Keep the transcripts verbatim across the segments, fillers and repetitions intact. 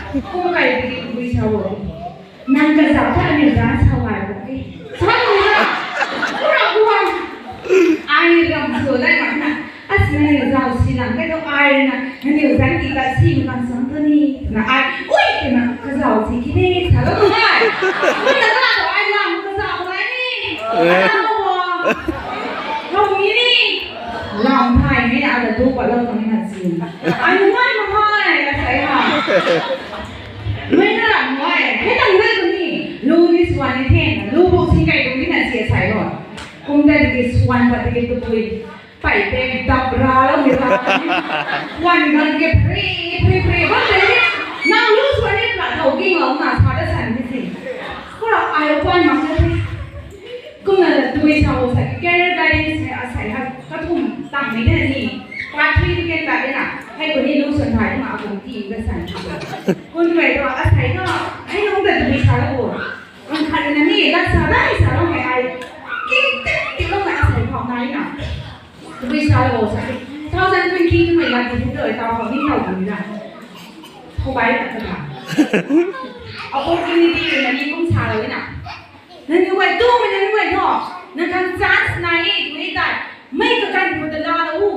Kum kai tiki tabui sa o. Nang kazauh ta aniu zan sa lai bo ke. Sa lai na. Kura kua. Ai ram sw dai mak na. As nangniw zauh si lang kai tu ai na. Nangniw zan ti ta si mak kan sang tu ni. Na ai. Ui, na kazauh si ki ni. Sa lo tu ai. Ui, na ka tu ai lang kazauh lai ni. Kazauh bo. Kau ni ni. Lam thai ni ada tu pa lo tu ni na si. Ai ngai ma hai ka sai ha. Mei na ram ngai, hei tang dei tu ni, lu ni swan ni the, lu bu si kai tu ni na si sai ho. Kum dei tiki swan pat tiki tabui, pai pe dap ra lo mi ra. Wan gan ke phri, phri, phri, bam dei ni, nang lu swan ni pla thau ki ngau na sa da san ni si. Kura ai wan mak na si. Kumna tabui sa o sa, career guidance hei asei ha, kathum tang ni na ni. Part three tu ken ta de na, hei ko ni lu swan thai ma akun ti da san. Kun rui tu asei na, hei nung ta tabui sa lo bo. Kun khat na ni, la sa dai sa lo hei ai. King ting ting lo hei asei phau nai na. Tabui sa lo sa, two thousand twenty tu mei la di tu ai tau phau ni tau tu ni na. Khou bai ta ka na. Opportunity rui na ni kum sa lo na. Nangniw guay tu mei nangniw guay tho. Nang khang chance nai e, tu e tai. Mei kaganv khou ta la la u.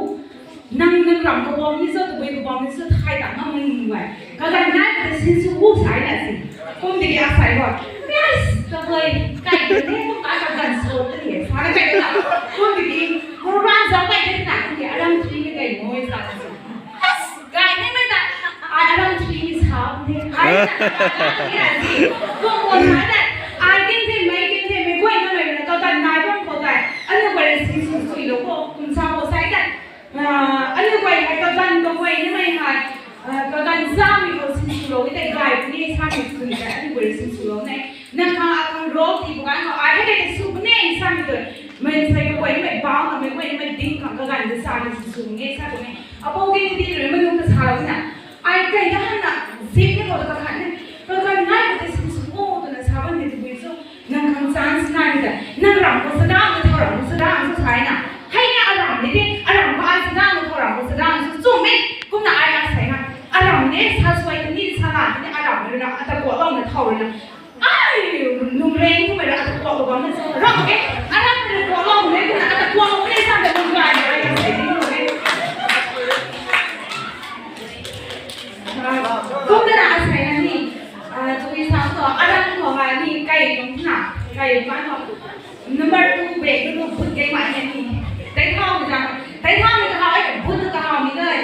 Nang, nang ram kabam ni cho, tabui kabam ni cho, thai ta ngam mei nangniw guay. Kaganv nai ta sin su u sai na si. Kum tiki asei bo. Yes, tabui kai ta ni, kum ta kaganv so ta ni. Sa na kai ta. Kum tiki, program zauc kai ta na, kum tiki, aram three mei kai mo sa na si. As, kai ni mei ta, ai aram three mei sa ni. Ai, ni na si. Kum kum sa na. Ai kin the, mei kin the, mei guay na mei na kaganv nai bam khou tai. Aniu guay sin su sui lo khou, kum sa khou sai ta. Ah, aniu guay hei kaganv kaguay ni mei hei, ah, kaganv sa mei khou sin su lo, i tei gay puni sa mei sui ta, aniu guay sin su lo ne. Nang khang akang role ti bu kan khou, ai hei tei su puni sa mei tu. Mei sai kaguay ni mei bau na, mei guay ni mei ding khang kaganv ta sa mei sin su ni sa tu ne. Apo ke ni ti rui mei nung ta sa lo na. Ai kai ta han na, zip ni khou ta khan ne. Kaganv nai khou tei sin su o tu na sa bam ni tabui cho. Nang khang chance nai ta, nang ram khou sadang, nang thau ram khou sadang sw sai na. Hei na aram ni de, aram khou ai sadang, nang thau ram khou sadang sw chumei. Kumna ai asei na, aram ni sa suai ta ni, sa la ta ni, aram ni na, ata kuak bam na thau rui na. Ai, nung reng tu mei ra ata kuak bam na sw ram e, aram ni kuak bam ni kumna ata kuak bam ni sa ta nung rai ai asei ni nung e. Kumna asei na ni, ah, tabui sa tu, aram khou ha ni kai kum na, kai pan ho. Number two bag tu bhut kai mai ni. Tai thau mi ta, tai thau mi ta hai, bhut ta hai mi dai.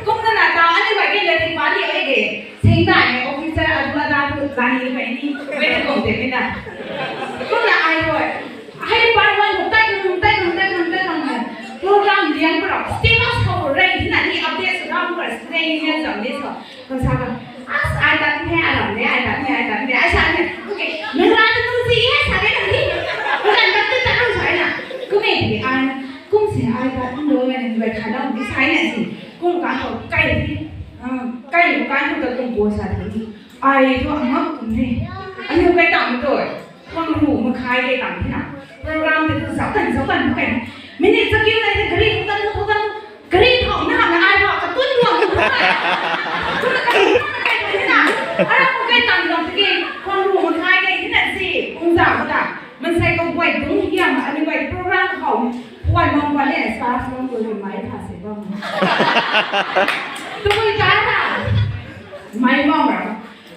Kumna na ta, ani bai ke le pa ni ai de. Sing dai ni officer adu ada tu la ni kai ni. Wei ta kum te mi na. Kumna ai hoi. Hei pai wan tai kum, tai kum, tai kum, tai kum. Program liang pro. Status khou rei na ni update sa ram pro. Rei ni zam ni so. Kum sa ka, as, ai tat the, ai ram de, ai tat the, ai tat the, ai sa the. Okay, nang ra tu si e, sa de nang ni. Kum sa tat tu tat tu sa na. Kum e de ai na. Kum se ai tat tu lo na ni bai kha na ni sa na si. Kum ka ho kai de. Ah, kai lo kai lo ta kum bo sa de ni. Ai tu amak kum ne. Ai lo kai ta mi to. Khwang ruh makhai kai tang thina. Program tei tu zauc kan, zauc kan, zauc kan. Minute chakiu nai the gari khou tan, khou tan, gari khou na hamna ai khou katun ruang khou tan. Tuna katun ruang na kai thina. Ara khou kai tang zauc tiki, khwang ruh makhai kai thina si, kung zauc khou ta. Mansei kaguay dungc hiam, ani guay program khou. Puan bam puan le, staff bam puan le, mai tha se bam. Tabui ta na. Mai bam ra.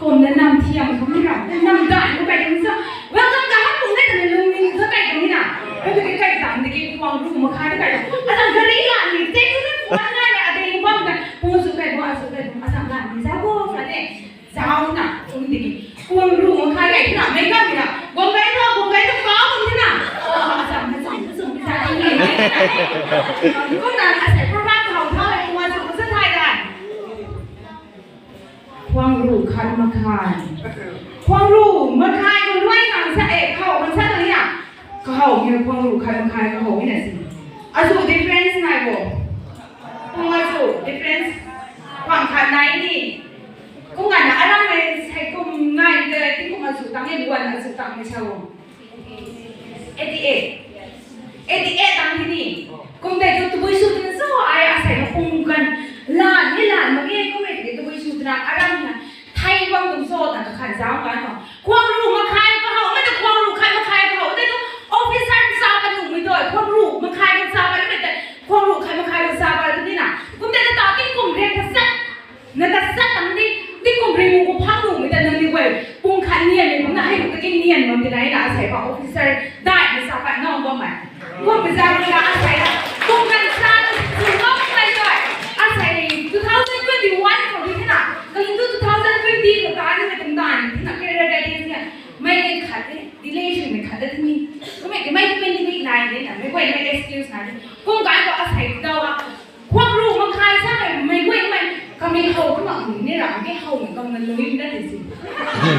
Kumna nam thiam kum ra, nam dai khou kai kum sa. Welcome ka hak kum de twna lungning khou kai kum na. Hei tu kai tang de ki khwang ruh makhai de kai. Asam gari la ni, te tu na puan nai na, adei bam da. Pu su kai bo, asu kai bo, asam la ni, zauc bo, sa de. Zauc na, kum de ki. Khwang ruh makhai kai na, mei kam na. Bam kai na, bam kai na, ka bam na. Oh, asam, asam, asam, asam, asam, ni. Kumna, asai program khou thau, kum asu, kum sa thai dai. Khwang ruh khat makhai. Khwang ruh makhai khou luai khang sa e, khou khang sa tang ya. Kahou ni khwang ruh khat makhai kahou ni na si. Azu difference nai bo. Kum azu difference. Khwang khat nai ni. Kum ngan na aram mei sai kum ngai de, ti kum azu tang e, luan azu tang e sa bo. Eighty-eight. Eighty-eight tang hini. Kum tei tu tabui sw twna cho ai asei na pum kan. Lan ni lan mak ge kum e tei tabui sw twna. Ara Zauc kan khou. Khwang ruh makhai kahow, mei ta khwang ruh khat makhai kahow, tei tu officer sa ka nuhmei tu, khwang ruh makhai ka sa ka ni mei tei, khwang ruh khat makhai ka sa ka ni na. Kum tei ta tingkum riak ka set, na ka set tam ni, tingkum ring khou phang nuhmei ta nang ni guay, pung khat nian mei kum na hei ruh ta ki nian bam ti na na asei pa officer, dai mei sa ka na bam mei. Kum mei zauc ka asei, kum kan sa ka su bam mei guay. Asei two thousand twenty-one khou di na, kaling tu two thousand twenty khou ta ni mei tum ta ni, na career guidance ni. Mei ni khat de, delay sw mei khat de ni. Kum mei ki mei ki mei ni ni nai de na, mei guay mei excuse nai de. Kum kan khou asei dau a. Khwang ruh makhai sa mei, mei guay mei, kamei how kumna ni ra, ke how mei kam na lui na de si.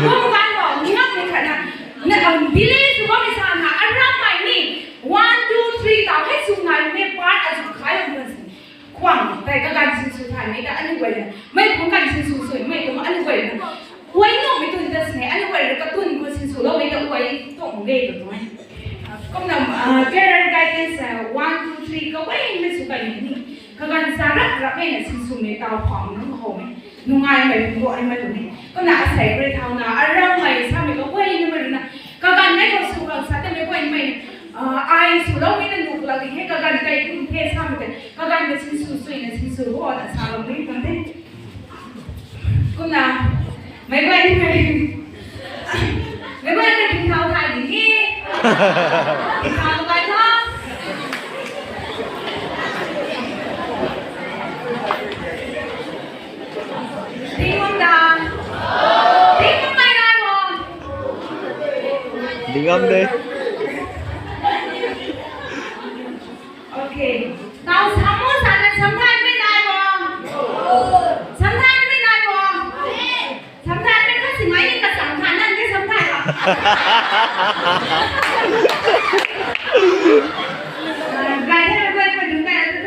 Kum kan khou, ni ngam mei khat na, na kam delay sw bammei sa na, aram mei ni, one, two, three, ta hei sw nai mei part a sw khai lam na si. Khwang, tei kaganv sinsw thay mei ta aniu guay na. Mei kum kan sinsw sw, mei kum aniu guay na. Guay nuhmei tun ta sini, aniu guay na katun khou sinswlou mei ta guay tuang ge tu tuang e. Kumna, ah, career guidance, ah, one, two, three, kaguay mei sw kai ni. Kaganv sa rap rap mei na sinswmei tau pham nunc how mei. Nungai mei pu ai mei tu ni. Kumna asei rui thau na, aram mei sa mei kaguay ni mei rui na. Kaganv mei khou sw khang sa te mei guay mei, ah, ai swlou mei na nuh lak di he, kaganv kai kum the sa mei te. Kaganv ka sinsw sui na sinsw ho na sa lou mei kan the. Kumna, mei guay ni mei. Mei guay ni ding thau thay di ni. Ding thau thay tho. Ding ngam da. Ding ngam mei nai bo. Ding ngam de. Okay. Tau sam o sa na samthay mei nai bo. Samthay mei nai bo. Samthay mei khat si mei ni ka samthay nan ke samthay ba. Gay the, gay the, gay the,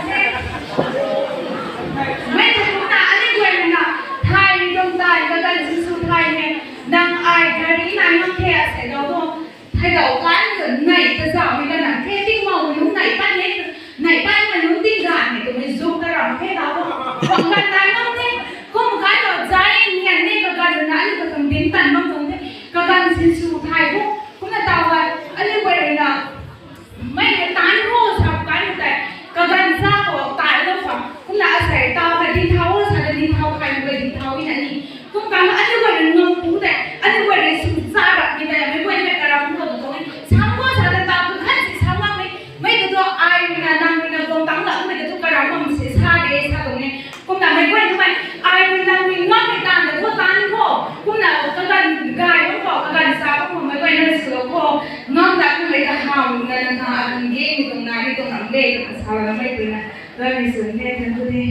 gay the. Mei tu na, ani guay na, thay ni tuang thay, kaganv sinsw thay ni, nang ai gari nai ngam the asei dau tu. Thay dau kan tu nei ta zauh mei ka nang the ting mau nunc nei pan ni, nei pan mei nunc ting gan ni tu mei zuk ta ram the dau tu. Khwang kan nai ngam the, kum kai dau zai nian ni kaganv na, ani katum din tan bam tuang the, kaganv sinsw thay bu, kumna tau hai, ani guay na, Mei ta tan ro sa kai mei tei, kaganv sa khou tan lou sa. Kumna asei tau ka ding thau sa, ka ding thau kai mei ding thau i na ni. Kum kan aniu guay rui ngam pu tei, aniu guay rui sw sa rap mei tei, mei guay mei karam khou tu tuang e. Sam khou sa ta tau tu khan si sam mak mei, mei ka tu ai rui na nang rui na guang tang lak mei ka tu karam mak si sa de sa tuang e. Kumna mei guay na mei, ai rui nang rui ngam mei tan ta thu tan khou. Kumna kaganv gay bam khou, kaganv sa bam khou, mei guay na sw khou. Ngam dat na mei kaham na na na, akan ge ni tuang na ni tuang nam le, tuang sa la mei pui na. Gay ni sw ne, thank you de.